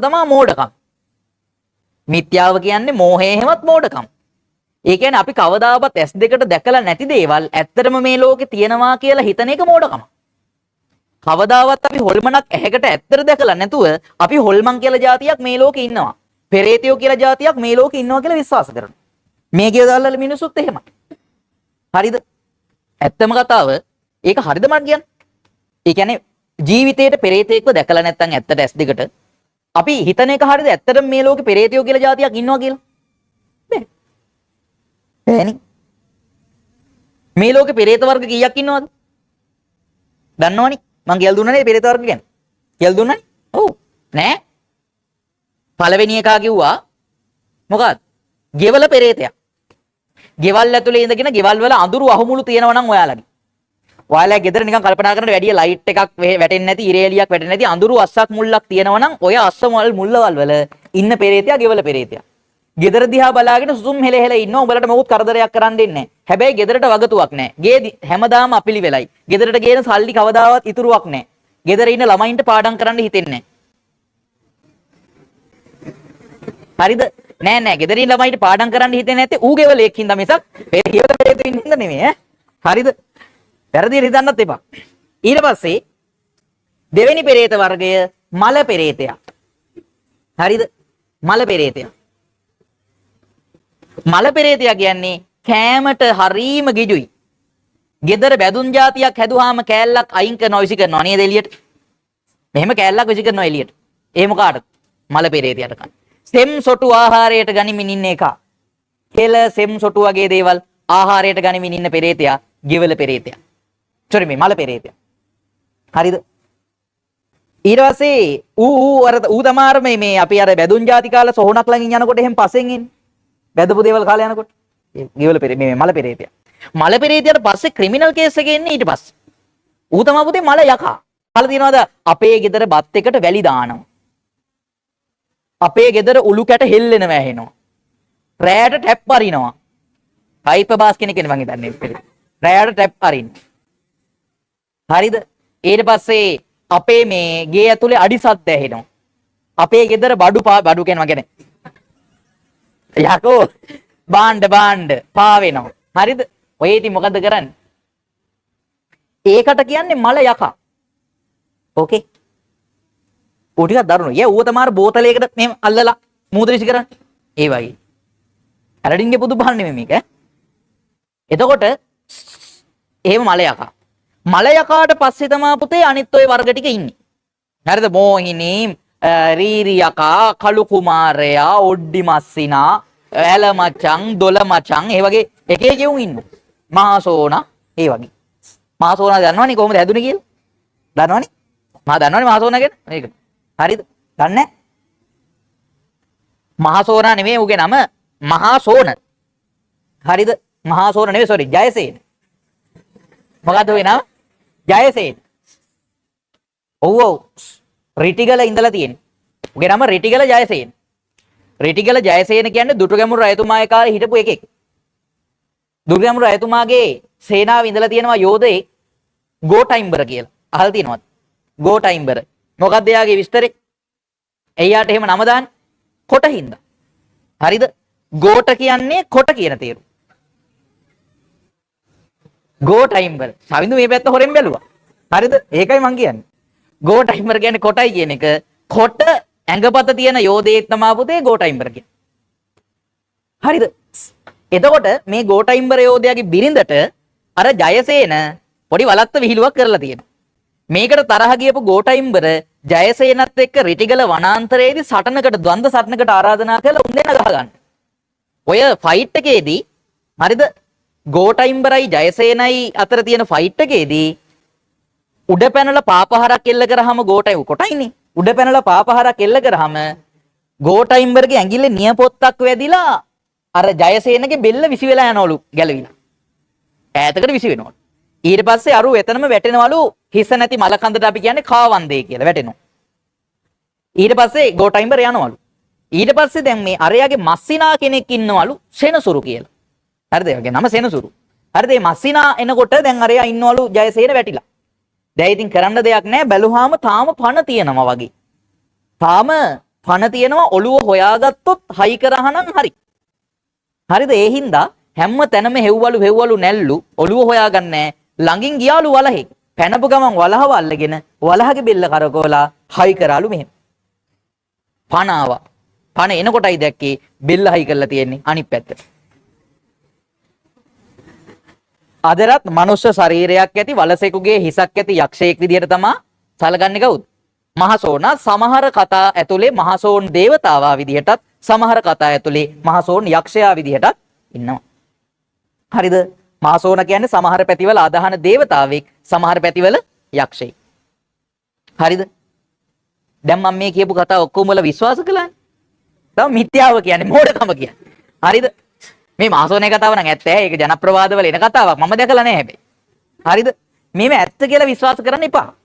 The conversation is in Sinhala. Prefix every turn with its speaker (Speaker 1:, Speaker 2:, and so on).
Speaker 1: තමයි මෝඩකම්. මිත්‍යාව කියන්නේ මෝහය එහෙමත් මෝඩකම්. ඒ කියන්නේ අපි කවදාවත් ඇස් දෙකට දැකලා නැති දේවල් ඇත්තටම මේ ලෝකේ තියෙනවා කියලා හිතන එක මෝඩකම. කවදාවත් අපි හොල්මනක් ඇහැකට ඇත්තට දැකලා නැතුව අපි හොල්මන් කියලා ජාතියක් මේ ලෝකේ ඉන්නවා. පෙරේතයෝ කියලා ජාතියක් මේ ලෝකේ ඉන්නවා කියලා විශ්වාස කරනවා. මේ ගෙවල් වල මිනිස්සුත් එහෙමයි. හරිද? ඇත්තම කතාව ඒක හරිද මං කියන්නේ? ඒ කියන්නේ ජීවිතේට පෙරේතයෙක්ව දැකලා නැත්නම් ඇත්තට ඇස් දෙකට අපි හිතන එක හරිද ඇත්තටම මේ ලෝකේ පෙරේතයෝ කියලා ජාතියක් ඉන්නවා කියලා? බෑ. බෑනේ. මේ ලෝකේ පෙරේත වර්ග කීයක් ඉන්නවද? දන්නවනේ. මං කියලා දුන්නානේ පෙරේත වර්ග ගැන. කියලා දුන්නානේ? ඔව්. නෑ. පළවෙනි එකා කිව්වා මොකක්ද? ගෙවල පෙරේතයා. ගෙවල් ඇතුලේ ඉඳගෙන ගෙවල් වල අඳුරු අහුමුළු තියෙනවා නම් ඔයාලගේ. ඔයාලා ගෙදර නිකන් කල්පනා කරන්න වැඩිය ලයිට් එකක් වැටෙන්නේ නැති, ඉරේ එළියක් වැටෙන්නේ නැති අඳුරු අස්සක් මුල්ලක් තියෙනවා නම් ඔය අස්ස මුල් මුල්ලවල් වල ඉන්න පෙරේතයා ගෙවල පෙරේතයා. ගෙදර දිහා බලාගෙන සුසුම් හෙල හෙල ඉන්නවා. උඹලට මොකුත් කරදරයක් කරන්න දෙන්නේ නැහැ. හැබැයි ගෙදරට වගතුවක් නැහැ. ගේ හැමදාම අපිලි වෙලයි. ගෙදරට ගේන සල්ලි කවදාවත් ඉතුරුවක් නැහැ. ගෙදර ඉන්න ළමයින්ට පාඩම් කරන්න හිතෙන්නේ නැහැ. හරිද? නෑ නෑ, ගෙදර ඉන්න ළමයින්ට පාඩම් කරන්න හිතෙන්නේ නැත්තේ ඌ ගෙවලෙක් හින්දා මිසක් මේ ගෙවල පෙරේතයෝ ඉන්න හින්දා නෙමෙයි ඈ. හරිද? වැරදියට හිතන්නත් එපා. ඊට පස්සේ දෙවෙනි පෙරේත වර්ගය මල පෙරේතයා. හරිද? මල පෙරේතයා. මල පෙරේතයා කියන්නේ කෑමට හරීම ගිජුයි. ගෙදර බැදුන් ජාතියක් හැදුවාම කෑල්ලක් අයින් කරනවා, විසි කරනවා නේද එළියට? මෙහෙම කෑල්ලක් විසි කරනවා එළියට. එහෙම කාටද? මල පෙරේතයාට කන්න. සෙම් සොටු ආහාරයට ගනිමින් ඉන්න එක. කෙල සෙම් සොටු වගේ දේවල් ආහාරයට ගනිමින් ඉන්න පෙරේතයා ගෙවල පෙරේතයා. සෝරි, මේ මල පෙරේතයා. හරිද? ඊට පස්සේ ඌ ඌ අර ඌ තමාර මේ මේ අපි අර බැදුන් ජාති කාලා සොහොනක් ළඟින් යනකොට එහෙම පස්සෙන් එන්නේ. බැදපු දේවල් කාලා යනකොට. ඒ ගෙවල පෙරේ මේ මල පෙරේතයා. මල පෙරේතයාට පස්සේ ක්‍රිමිනල් කේස් එකේ එන්නේ ඊට පස්සේ. ඌ තමා පුතේ මල යකා. අහලා තියනවාද අපේ ගෙදර බත් එකට වැලි දානවා. අපේ ගෙදර උළු කැට හෙල්ලෙනවා ඇහෙනවා. රෑට ටැප් අරිනවා. පයිප් බාස් කෙනෙක් වෙන මං හිතන්නේ. රෑට ටැප් අරින්න. හරිද? ඊට පස්සේ අපේ මේ ගේ ඇතුලේ අඩි සද්ද ඇහෙනවා. අපේ ගෙදර බඩු බඩු කියනවා කියන්නේ යකෝ බාණ්ඩ බාණ්ඩ පා වෙනවා. හරිද? ඔය ඉතින් මොකද කරන්නේ? ඒකට කියන්නේ මල යකා. ඕකේ. ඌ ටිකක් දරුණු. යේ ඌව තමයි බෝතලයකට මෙහෙම අල්ලලා මූද විසි කරන්නේ. ඒ වගේ. ඇලඩින්ගේ පුදු බහන් නෙමෙයි මේක ඈ. එතකොට එහෙම මල යකා. මල යකාට පස්සේ තමා පුතේ අනිත් ඔය වර්ග ටික ඉන්නේ. හරිද? මෝහිනී, රීරි යකා, කළු කුමාරයා, ඔඩ්ඩි මස්සිනා, ඇල මචං, දොළ මචං, ඒ වගේ එක එක උන් ඉන්නවා. මහා සෝනා ඒ වගේ. මහා සෝනා දන්නවනේ කොහොමද හැදුනේ කියලා? දන්නවනේ? මහා දන්නවනේ මහා සෝනා ගැන? මේක. හරිද? දන්නේ නැහැ? මහා සෝනා නෙමෙයි ඌගේ නම මහා සෝන. හරිද? මහා සෝන නෙමෙයි, සෝරි, ජයසේන. මොකද්ද ඔය නම? ජයසේන. ඔව් ඔව්. රිටිගල ඉඳලා තියෙන්නේ. උගේ නම රිටිගල ජයසේන. රිටිගල ජයසේන කියන්නේ දුටුගැමුණු රජතුමාගේ කාලේ හිටපු එකෙක්. දුටුගැමුණු රජතුමාගේ සේනාවේ ඉඳලා තියෙනවා යෝධයෙක් ගෝටයිම්බර කියලා. අහලා තියෙනවද? ගෝටයිම්බර. මොකද්ද එයාගේ විස්තරේ? එයාට එහෙම නම දාන්නේ කොට හින්දා. හරිද? ගෝට කියන්නේ කොට කියන තේරුම. ගෝටයිම්බර. සවිඳු මේ පැත්ත හොරෙන් බැලුවා. හරිද? ඒකයි මං කියන්නේ. ගෝටයිම්බර කියන්නේ කොටයි කියන එක. කොට ඇඟපත තියෙන යෝධයෙක් තමා පුතේ ගෝටයිම්බර කියන්නේ. හරිද? එතකොට මේ ගෝටයිම්බර යෝධයාගේ බිරිඳට අර ජයසේන පොඩි වලත්ත විහිළුවක් කරලා තියෙනවා. මේකට තරහ ගියපු ගෝටයිම්බර ජයසේනත් එක්ක රිටිගල වනාන්තරයේදී සටනකට, ද්වන්ද සටනකට ආරාධනා කරලා උන් දෙන්න ගහ ගන්න. ඔය ෆයිට් එකේදී, හරිද? ගෝටයිම්බරයි ජයසේනයි අතර තියෙන ෆයිට් එකේදී උඩ පැනලා පාපහරක් එල්ල කරාම ගෝටයි කොටයිනේ. උඩ පැනලා පාපහරක් එල්ල කරාම ගෝටයිම්බර්ගේ ඇඟිල්ලේ නියපොත්තක් වැදිලා අර ජයසේනගේ බෙල්ල විසි වෙලා යනවලු, ගැලවිලා. ඈතකට විසි වෙනවලු. ඊට පස්සේ අරු එතනම වැටෙනවලු හිස නැති මල කඳට, අපි කියන්නේ කාවන්දේ කියලා, වැටෙනවා. ඊට පස්සේ ගෝටයිම්බර් යනවලු. ඊට පස්සේ දැන් මේ අරයාගේ මස්සිනා කෙනෙක් ඉන්නවලු සෙනසුරු කියලා. හරිද? එයාගේ නම සෙනසුරු. හරිද? මේ මස්සිනා එනකොට දැන් අරයා ඉන්නවලු ජයසේන වැටිලා. දැන් ඉතින් කරන්න දෙයක් නැහැ. බැලුවාම තාම පණ තියෙනවා වගේ. තාම පණ තියෙනවා ඔළුව හොයාගත්තොත් හයි කරානම් හරි. හරිද? ඒ හින්දා හැම තැනම හෙව්වලු හෙව්වලු නැල්ලු ඔළුව හොයාගන්නේ ළඟින් ගියාලු වලහෙක්. පැනපු ගමන් වලහව අල්ලගෙන වලහගේ බෙල්ල කරකවලා හයි කරාලු මෙහෙම. පණ ආවා. පණ එනකොටයි දැක්කේ බෙල්ල හයි කරලා තියෙන්නේ අනිත් පැත්තට. අදරත් මනුෂ්‍ය ශරීරයක් ඇති වලසෙකුගේ හිසක් ඇති යක්ෂයෙක් විදිහට තමා සලකන්නේ කවුද? මහසෝනා. සමහර කතා ඇතුලේ මහසෝන් දේවතාවා විදිහටත් සමහර කතා ඇතුලේ මහසෝන් යක්ෂයා විදිහටත් ඉන්නවා. හරිද? මහසෝන කියන්නේ සමහර පැතිවල අදහන දේවතාවෙක්, සමහර පැතිවල යක්ෂයෙක්. හරිද? දැන් මම මේ කියපු කතා ඔක්කොම වල විශ්වාස කළානේ. තව මිත්‍යාව කියන්නේ මෝඩකම කියන්නේ. හරිද? මේ මහසෝනේ කතාව නම් ඇත්ත ඈ. ඒක ජනප්‍රවාදවල එන කතාවක්. මම දැකලා නෑ හැබැයි. හරිද? මේව ඇත්ත කියලා විශ්වාස කරන්න එපා.